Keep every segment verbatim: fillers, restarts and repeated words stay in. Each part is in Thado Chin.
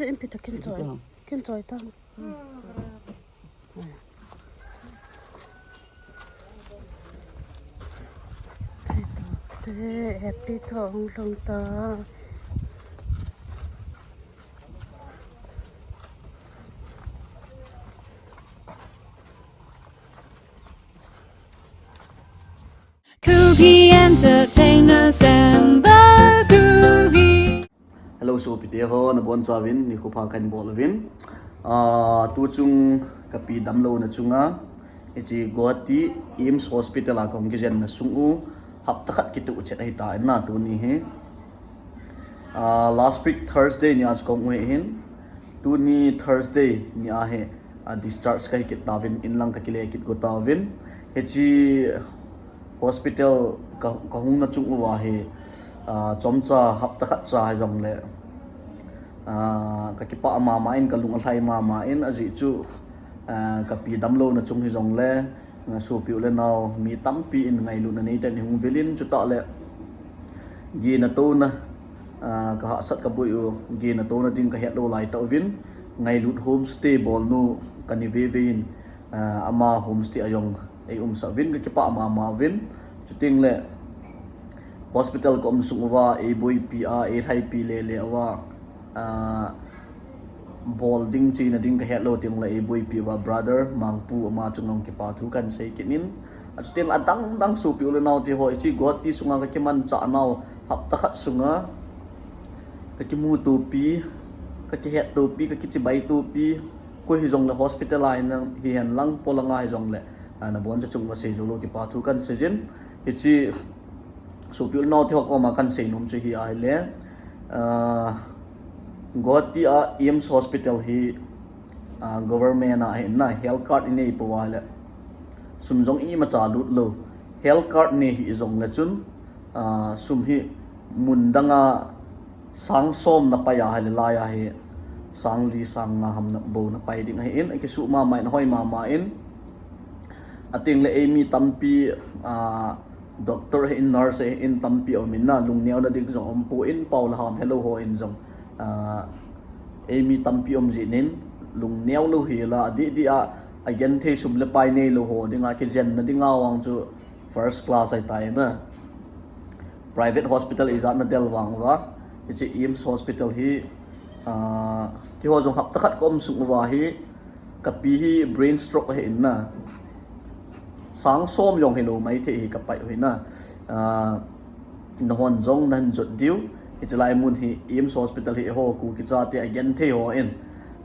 Inpi ta kin choi. Kin choi ta. Chi ta te, happy tho hung lhung ta. Kuki Entertainers and the Kuki. Hello, sopite ho, nabonchauvin, nikho pha kahin bol uvin. Ah, tuchung kapi damlouna chunga, hiche Guwahati AIIMS Hospital a kahung kijenna sung u, hapta khat kitoh chet ahitan na tuni hi. Ah, last week Thursday nia chu kahung u ahin, tuni Thursday nia hi, ah, discharge kahi kit tauvin, in lang kakile kit go tauvin. Hiche hospital ka, kahungna chung uva hi, ah, chomcha hapta khat cha hijongle, ah, kakipah mama in, kalung alhai mama in, ajeh chu, ah, kapi damlouna chung hijongle, ah, sopi u le nao, mi tampi in ngailutna neitah in eihung vil in, chutah le gehna touna, ah, kahahsat kaboi u, gehna touna ding kahet lou laitah uvin, Ngailut Homestay bolnu kani veve in, ah, ama homestay a jong eiumsah uvin, kakipah mama uvin. Chutengle hospital kaum sung uva eiboipi a, eilhaipi lele uva, ah, bol ding chena ding kahet lou tengle eiboipi uva brother Mangpu ama chunga jong kipa thu kahin sei kit in. Achutengle adang dang sopi u le naote ho, hiche Guwahati sunga kakimanchah nau hapta khat sunga kakimutopi, kakihettopi, kakichibaitopi, koi hijongle hospital a hihen lang, polang a hijongle, ah, naboncha chung uva seijou lou kipa thu kahin seijin. Hiche sopi u le naote ho koma kahin seinom chu hi ahile, ah, Guwahati a AIIMS Hospital hi, ah, government a ahin na, health card inei pouva ahile sum jong imacha lut lou. Health card nei hih jongle chun, ah, sum hi mun danga sang som napai a ahile, lai a hi sang li sang nga ham na bou napai ding ahin, akisuh mama in, ahoi mama in. Atengle eimi tampi, ah, doctor ahin, nurse ahin, tampi aumin na, lungneona ding jong aumpoi, pao le ham helou ho in jong, ah, eimi tampi aum jeh in lungneo lou hel a, adih dih a, agenthei sum le pai neilou ho dinga kijenna dinga vang chu first class ahitai na. Private hospital ijat nadel vang uva, hiche AIIMS Hospital hi, ah, keiho jong hapta khat kaum sung uva hi, kapi hi brain stroke ahin na, sang som jong hilou maithei hi kapai u hi na. Ah, nahon jong nahin jot diu, hiche lai mun hi AIIMS Hospital hi eiho Kuki chate agenthei ho in,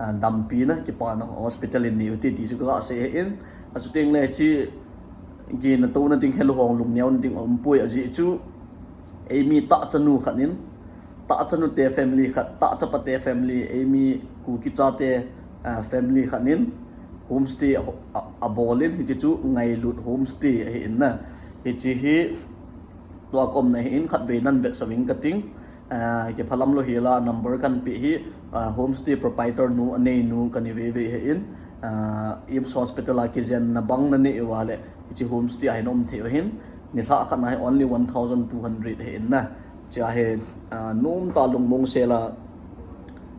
ah, dampina, kipana hospital in nei u hite ti chu kaga sei ahin. Achutengle hiche gehna touna ding helou ho lungneo ding aumpoi, ajeh chu eimi tahchanu khat in, tahchanute family khat, tahchapate family, eimi Kuki chate, ah, family khat in homestay a, a, abol in, hiche chu Ngailut Homestay ahin na. Hiche hi tua kaumna ahin, khatvei nahin vetsah uving kating. Ah, kiphalam lou hel a number kahin peh hi, ah, homestay proprietor nu, aneinu kani veve ahin, ah, AIIMS Hospital a kijenna bang nanei uva le hiche homestay a hin um thei u ahin, nilhah khat na hi only one thousand two hundred ahin na. Hiche a hi, ah, nomtah lungmong sel a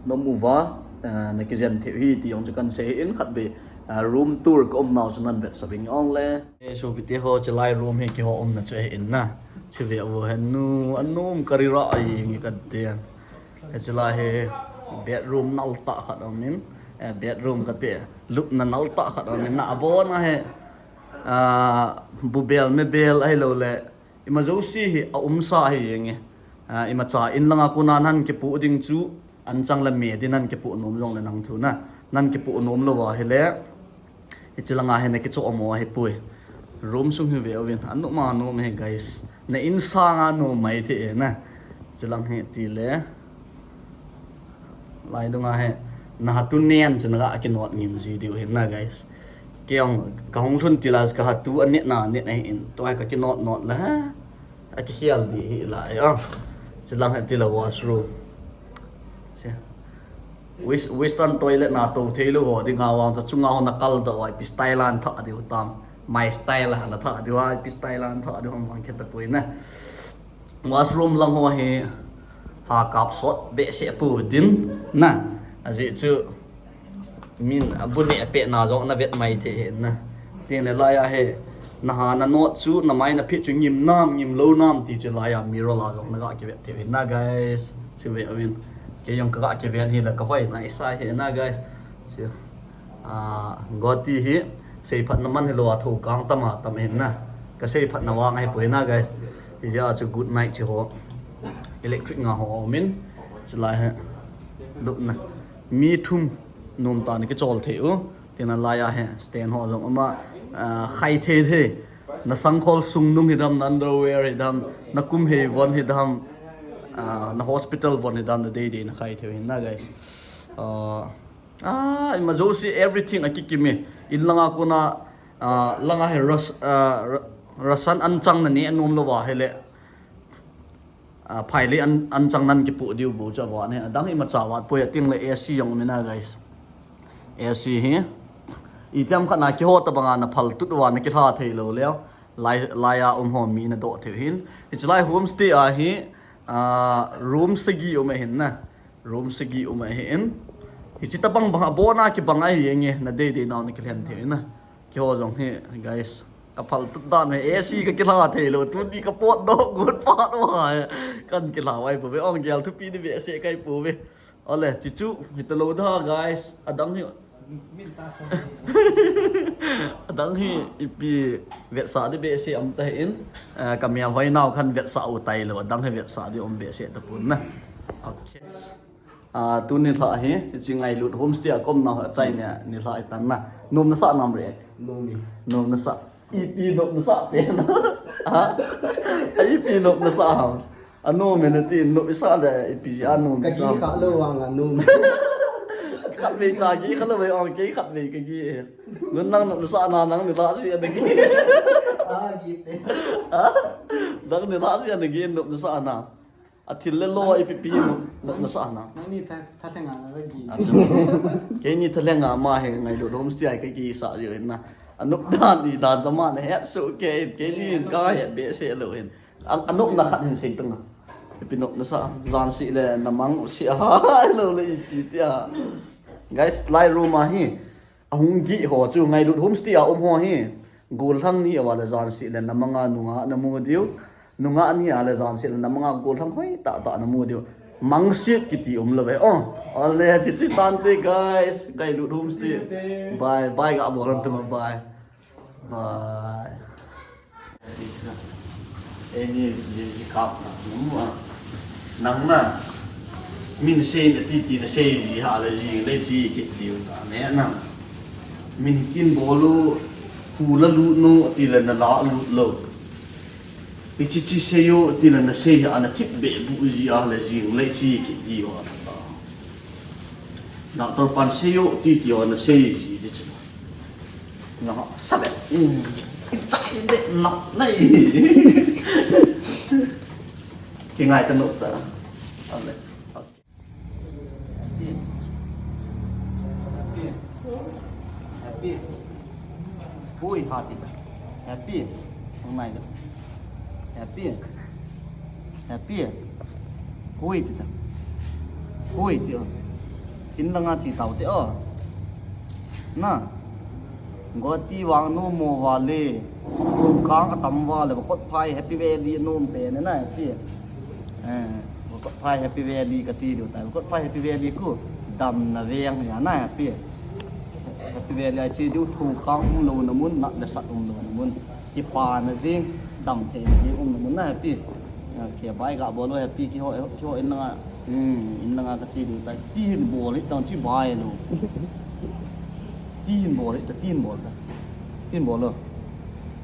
naum uva, ah, nakijen thei u ahi ti jong chu kahin sei ahin, khatvei, ah, room tour kaumnau chu nahin vetsah uving jongle. Eh, sopite ho, hiche lai room hi keiho umna chu ahin na. Hiche ve uvo hen nu, anom karira ai nge kati. Hiche lai hi bedroom naltah khat aumin, eh, bedroom kati, lupna naltah khat aumin na, abon a hi, ah, bubel mebel ahiloule ima jouse hi aumsa ahi jenge. Ah, imacha in langa kona nahin kipoh ding chu, anchang le me din nahin kipoh nom jongle nang thu na, nahin kipoh nom louva ahile, hiche langa hi nakichohmo ahipoi. Room sung hi ve uvin, anom anom hi guys. Na in sanga nom maithei na. Hiche lang hi tile, lai dunga hi nahatu nen chu naga kinot ngim ji diu ahi na guys. Kei jong kahung lhun tila kahatu anetna anet ahin, tua hi kakinot not le, akikhel ding hilai a. Hiche lang hi tile washroom, western toilet na tou theilou ho dinga vang chu, chunga ho nakal doh uva ipi style a nathah diu tam, my style a nathah diu a, ipi style a nathah diu ham vang khetapoi na. Washroom lang ho hi ha kap sot behseh pou tin na, Ajeh chu min abu neh apeh na jong na vet mai thei ahi na. Tin le laiya hi, na ha na not chu, na mai na phit chu ngim nam, ngim lou nam ti chu laiya mirror a jong na ga kivet thei ahi na, guys. Chu ve uvin. Kei jong ka ga kivet hi la ka hoi na isa hi na, guys. Chu, ah, goti hi, seiphat na man hi lou a, thokang tam a tam ahi na. Ka seiphat na vang ahi poi na, guys. Hijeh a chu good night chi ho. Electric nga ho min. Chu lai hi. Lut na. Mi thum nom tah in kichol thei u. Tin a laiya hi stand ho jong ama, ah, khai thei thei. Na sangkhol sungnung hi dam, na underwear hi dam, na kum hei von hi dam, ah, na hospital von hi dam, na dei dei na khai thei u ahi na, guys. Ah, ah, ima jouse everything akikim e. In langa kona, ah, langa hi ras-, ah, ra-, ration anchang na neh nom lou va hile. Ah, phai le an, anchang nan kipoh diu bou chu avat ne. Adang hi imacha vat poi, ating le A C jong um e na, guys. A C hi. Itiham khat na kihou tabang a na phal tut uva na kilha thei lou leh. Lai, laiya um ho mi na doh thei u ahin. Hiche lai homestay a hi, ah, room sagi um ahin na. Room sagi um ahin. Hiche tabang bang a bon a kibang ahi nge, na dei dei nau na kilhen thei u ahi na. Keiho jong hi, guys, ka phal tut dan hi, A C ka kilha thei lou, tuni ka potdoh got phat uva hi. Kan kilha vai pouve, ong gel thupi di behseh kahi pouve. Ole, chuchu, hita lou da, guys. Adang hi. Adang hi, ipi vetsah di behseh um ta hin. Eh, ka mel hoi nau khan vetsah u tai lou, adang hi vetsah di um behseh tapon na. Okay. Ah, tuni lha hi, hiche Ngailut Homestay a ka umna ho achaina nilhah itan na. Nom nasah nam re? Nom e. Nom nasah. Ipi nom nasah pen? Ha? Ipi nom nasah ham? Anom e nati, nom isah le, ipi jeh a nom isah? Ka gi kha lou vang a nom. Khatvei cha gi kha lou vang, kei khatvei ka gi e. Nun nang nom nasah na, nang nilhah seh a na gi. Ah, gi pen. Ha? Nang nilhah seh a na gi, nom nasah na. Athil le lo a ipi pi nom, nom nasah na. Nangni tha, thalheng a na gi. Acha. Keini thalheng a ama hi Ngailut Homestay a ka gisah jiu ahin na. Anop dan, i dan jama na het soh kei, keini hin ka het behseh lou hin. A, anopna khat hin sei tang a. Ipi nom nasah, jan seh le na mang u seh a, lou le ipi tia. Guys, lai room a hi. Ahung gih ho chu Ngailut Homestay a um ho hi. Gollhang ni a le jan seh le na mang a nungah na mu diu. Nungah ni a le jan seh le na mang a gollhang hoi tah tah na mu diu. Mangsit kiti um lou ve. Oh, ale chuchu tante guys. Ngailut Homestay. Bye, bye ga bol un tum a, bye. Bye. Eini ji, ji kap na, nung a. Nang na. Min sei na ti ti na sei ji ha le ji le ji kiti u ta ne na. Min kin bol u, hu la lut no ti le na la lut lou. Hichi chi sei u ti le na sei ha na thip be bu ji a le ji le ji kiti u ta. Doctor pan sei u ti ti u na sei ji di chu. Nga sabe. Mm. Chai de na nai. Kingai ta no ta. Ale. Happy. Happy. Happy. Hui, ha ti ta. Happy. Hung nai le. Happy. Happy. Hui ti ta. Hui ti o. In langa chi tau te o. Na. Goti vang nom mo vale. Kang atam vale, Vakotphai Happy Valley nom pen na ti. Eh, Vakotphai Happy Valley ka chi diu tai. Vakotphai Happy Valley khu damna veng ahi na Happy. Happy Valley a chi diu, thokang um louna mun, nat le sat um louna mun. Kipana jing, dam theina jing umna mun na Happy. Okay, bye ga bol o Happy, keiho, keiho in langa. Hmm, in langa ka chi diu tai. Tin bol hi tang chi bye lo. Tin bol hi ta, tin bol ta. Tin bol lo.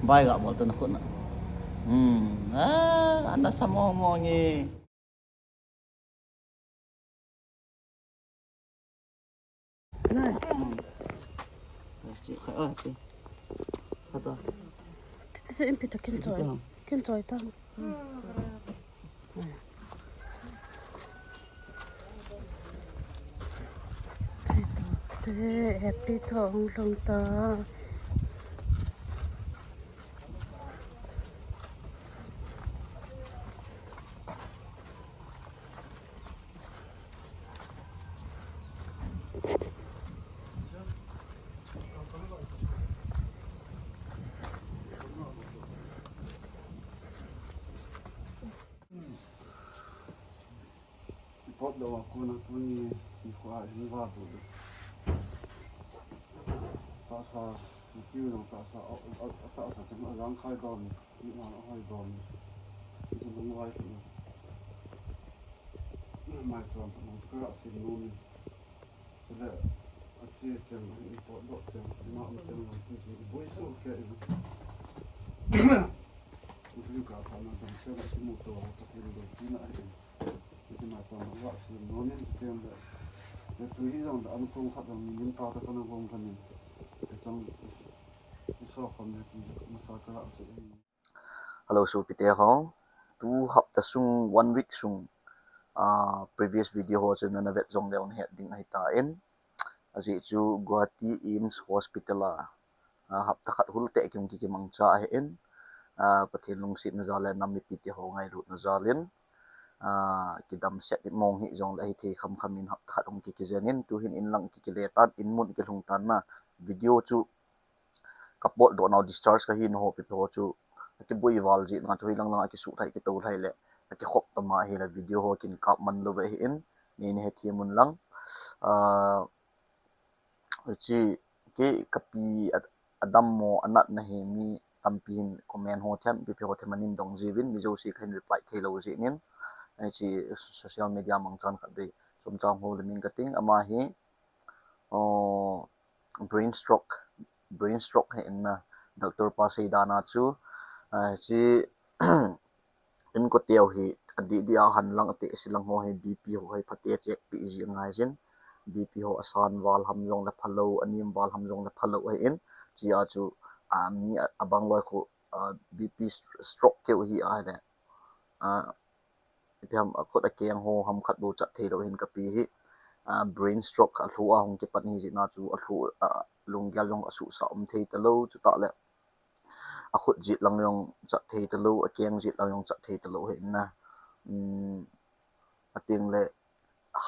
Bye ga bol ta na khut na. Hmm, ah, ana sa mong mong e. Nai. Hmm. Chi khai a, chi. Kha ta. Chi, chi, chi, in pi ta kin choi. Kin choi ta. Chi ta te, Happy tho hung lhung ta. Kot do a kona tuni nikho a hin va do. Tahsa, nipi jong tahsa, a, a, tahsa teng a jang khai dom, ni ma a hoi dom. Ni sa bung vai ko. Mai chon ta mong ka sim no ni. Chule, a che cheng, a ni pot do cheng, ni ma um cheng, ti ti, bui su ke ni. Ni ka pa na dam se na si mu to, ta ki do ki na ai. Ni ma chon ma va si no ni ti tem da. Ni tu hi jong da an kong khat jong ni min pa ta ka na gong ka ni. Ni chang ni so khom ni ti ma sa ka ra si. Hello, sopite ho. Tu hapta sung, one week sung, ah, previous video ho chu nana vet jong leu na het ding ahi ta in. Ajeh chu Guwahati AIIMS Hospital a, ah, hapta khat hul teh kin ki kimangcha ahi in. Ah, Pathen lungsetna jal le nam mipite ho ngailutna jal in, ah, kidam set mong hi jong le ahi thei kham kham in hapta khat hung ki kijen in, tu hin in lang ki kile tan, in mun ki lhung tan na video chu ka pot do nau discharge ka hi na ho pi ho chu, a kibui val ji na chu hi lang lang a kisuh thai ki to thai le, a kikhop ta ma hi la video ho kin kap man lo ve hi in, ni ni he thi mun lang. Ah, chi ki ka pi a, a dam mo a nat na hi mi tampi hin comment ho them, pi pi ho them anin dong ji vin, mi jo si khin reply thei lo ji nin. Ai chi social media mang chan khat be, chom chang ho le min ka ting, ama hi, oh, brain stroke, brain stroke he in na, doctor pa sei dan a chu, ah, chi, in ko teo hi, a di di a han lang a te si lang ho hi, B P ho hi, phate check pi ji ngai jin, B P ho a san val ham jong le phalo, a nim val ham jong le phalo he in, chi a chu, a mi a, a bang loi khu, ah, B P st-, stroke keu hi a he le, ah, ipi ham a khut a keng ho ham khat bou chat thei lo hin ka pi hi, ah, brain stroke a lhu a hung kipan hi ji na chu a lhu, ah, lunggel jong a suhsa um thei ta lo chu ta le a khut jit lang jong chat thei ta lo, a keng jit lang jong chat thei ta lo hi na. Um, a ting le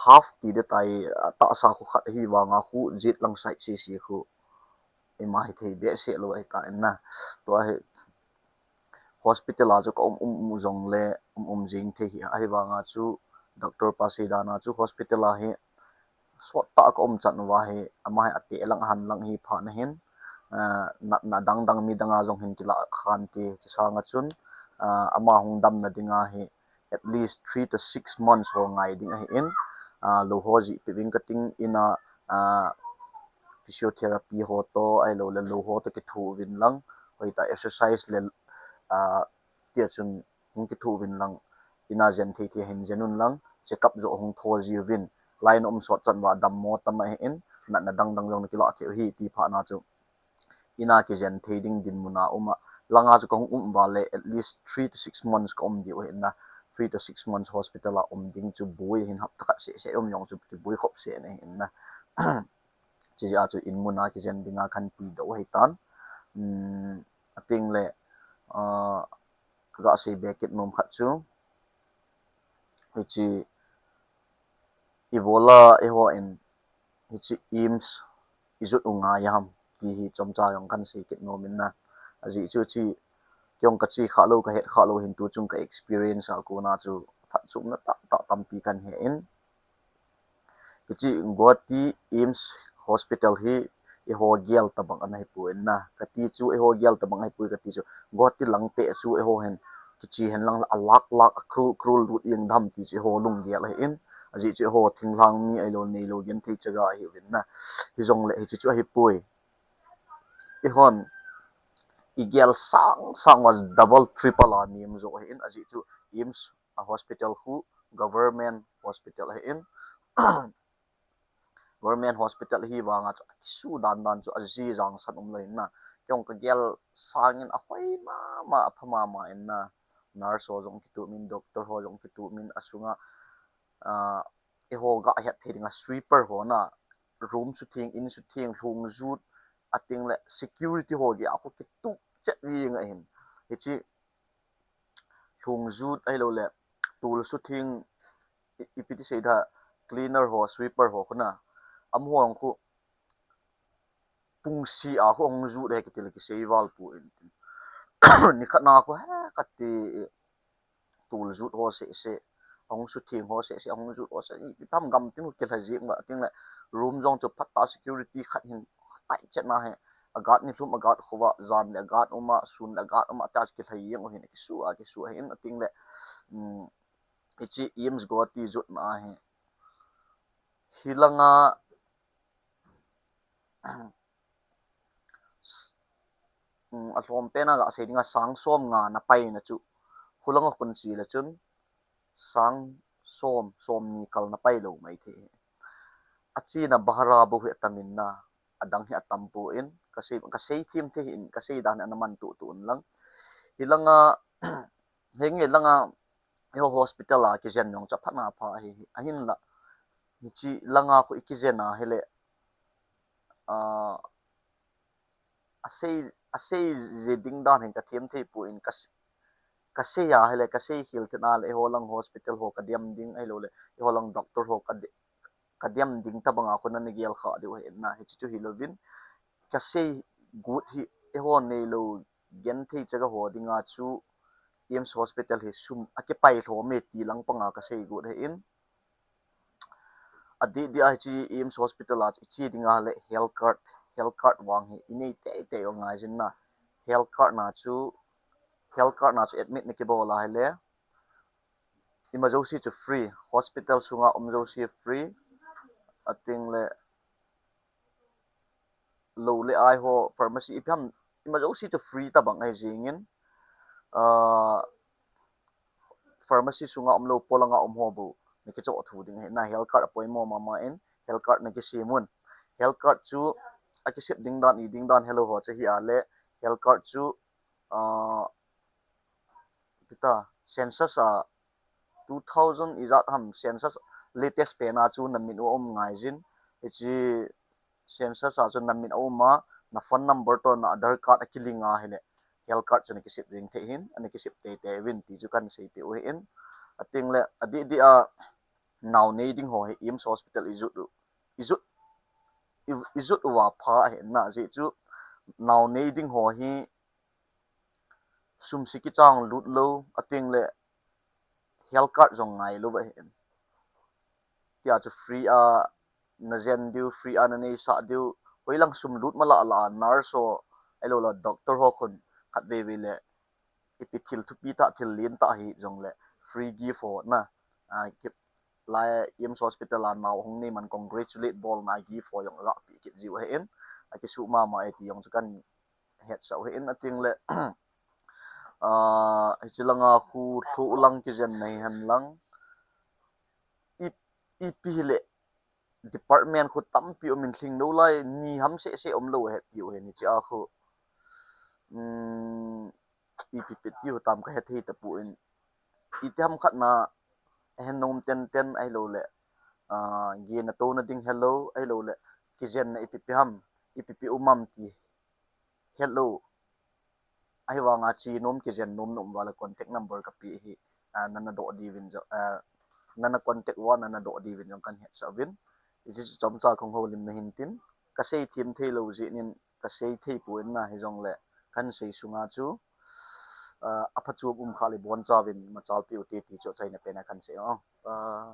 half ti de tai, ah, tahsa khu khat hi vang a khu jit lang sai si si khu ima hi thei be se lo ai ta in na. Tua hi hospital a chu ka um, um, um jong le, um, um jing thei hi, ahi vang a chu doctor pa sei dan a chu hospital a hi sot ta ka um chan uva hi, ama hi a te lang a han lang hi pha na hin, ah, na, na dang dang mi dang a jong hin kila khan ti, chi sang a chun, ah, ama hung dam na ding a hi, at least three to six months ho ngai ding ahi in, ah, lo ho ji pi ving ka ting in a, ah, physiotherapy ho to, ai lo le lo ho to ki thu vin lang, hoi ta exercise le, ah, tia chun hung ki thu vin lang, in a jen thei thei hin jen un lang, check up jo hung tho ji vin, line um sot chan va dam mo tam ahi in, na, na dang dang jong na kila thei hi ti pha na chu. In a kijen thei ding dinmun a um a, lang a chu ka hung um va le, at least three to six months ka um diu hi na, three to six months hospital a um ding chu bui hin hapta khat se se um jong chu kibui khop se na hi na. Chi a chu in mun a kijen ding a kan pi do hi tan. Um, a ting le, ah, ka ga sei be kit nom khat chu. Hichi ibola eiho in hichi AIIMS i jot u ngai ham ti hi chomcha jong kan sei kit nom in na. Ajeh chu chi kei jong ka chi kha lo, ka het kha lo hin tu chung ka experience a kona chu phatchomna tah tah tampi kan he in. Hichi Guwahati AIIMS Hospital hi eiho gel tabang ana hi poi na. Ka ti chu eiho gel tabang ahi poi ka ti chu. Guwahati lang pe chu eiho hin kichi hen lang a lakh lakh, a crore crore lut jeng dam ti chu eiho lunggel ahi in. Ajeh chu eiho thinglhang mi ahilou neilou genthei chaga ahi uvin na. Hijongle hichi chu ahi poi. Eihon i gel sang sang uva double triple a nem jo ahi in. Ajeh chu AIIMS a hospital khu government hospital ahi in. Government hospital hi vang a chu a kisu dan dan chu a ji jang san um lo in na. Kei jong ka gel sang in a hoi mama, a pha mama in na. Nurse ho jong kitu min, doctor ho jong kitu min, a sunga, ah, eiho ga het thei ding a sweeper ho na, room sutheng, in sutheng, lhung jut, a ting le security ho gei a khu kitu chet jing ahin. Hichi lhung jut ahilou le, tul sutheng, i, ipi ti sei da, cleaner ho, sweeper ho khu na, amaho jong khu pung sih a khu hung jut he kiti le kisei val poi in tin. Nikhat na khu he kati tul jut ho seh seh, ahung sutheng ho seh seh, ahung jut ho seh, ipi ham gam tin u kilha jing uva, ating le room jong chu phatah security khat hin tight chet na hi, a guard ni lhum a guard khovah, jan le a guard um a, sun le a guard um a, tia chu kilha jing u hin, kisu a, kisu a hin, ating le, um, hiche AIIMS Guwahati jotna ahi. Hilanga, s-, um, alhom pen a gasei dinga sang som nga na paina chu, hulanga khun chi le chun, sang som, som ni kal na pai lou mai thei. Achena bhara bou hi atam in na, adang hi atam poi, kasei, kasei them thei in, kasei dan hi ana man tuh tuh un lang. Hilanga, henge langa, eiho hospital a kijen jong chu apha na pha ahi, ahinla, hiche langa khu ikijen a hile, ah, asei, asei je ding dan hin kathem thei poi, kas-, kasei a hile, kasei khel thei na le, eiho lang hospital ho kadem ding, ahilou le, eiho lang doctor ho kade-, kadem ding tabang a khu nana gel kha diu ahi na, hiche chu hilouvin, kasei got hi, eiho neilou genthei chaga ho dinga chu, AIIMS Hospital hi sum akipai lhom e ti lang panga kasei got ahin. Adeh deh a hiche AIIMS Hospital a iche dinga le health card, health card vang hi inei tei tei u angai jin na. Health card na chu, health card na chu admit na kibol a hile, ima jouse chu free, hospital sunga um jouse free, ating le lou le ai ho, pharmacy ipi ham, ima jouse chu free tabang ahi jingin, ah, pharmacy sunga umlou, polanga um ho bou, na kichoh thu ding ahi na, health card apoimo mama in, health card na kisem un. Health card chu, akisem ding dan, i ding dan, helou ho chu hi a le, health card chu, ah, kita, census a, two thousand ijat ham, census latest pen a chu namin u um ngai jin, hiche census a chu namin a um a, na phone number toh na Aadhaar card akilink a hile, health card chu na kisem ding thei hin, ana kisem tei tei uvin ti chu kahin seipeh u ahin. Ating le, adeh deh a, nao nei ding ho hi AIIMS Hospital ijot u, ijot, i-, ijot uva pha ahi na, ajeh chu, nao nei ding ho hi, sum se kichang lut lou, ating le, health card jong ngai lou ahi. Tia chu free a na jen diu, free a na neisah diu. Hoilang sum lut mala la nurse ho, ahilou le doctor ho khun khatvei vei le, ipi thil thupi tah, thil len tah hi jong le, free gift ho na, ah, ki-, lai AIIMS Hospital a nao hung nei man congratulate bolna gift ho jong aga pe kit jiu ahin, akisuh mama e ti jong chu kahin hetsah u ahin, ating le, ah, hiche langa khu lhuh lang kijen na hihen lang, i, ipi hile department khu tampi um in, lhing lou lai ni ham seh seh umlou ahi tiu ahin, hiche a khu, um, ipi pe tiu tam kahe thei tapon, iti ham khat na, ahen nom ten ten ahilou le, ah, gena touna ding helou, ahilou le, kijen na ipi pe ham, ipi pe um am ti helou. Ahivanga che nom, kijen nom na um uva le contact number kapeh hi, ah, nana doh diuvin jong, ah, nana contact uva nana doh diuvin jong kahin hetsah uvin. Hiche chu chomcha kahung houlim na hin tin, kasei them thei lou jeh in kasei thei poi na, hijong le kahin sei sunga chu, ah, aphachom um kha le boncha uvin machal peh u te ti chu achaina pen a kahin sei u. Ah.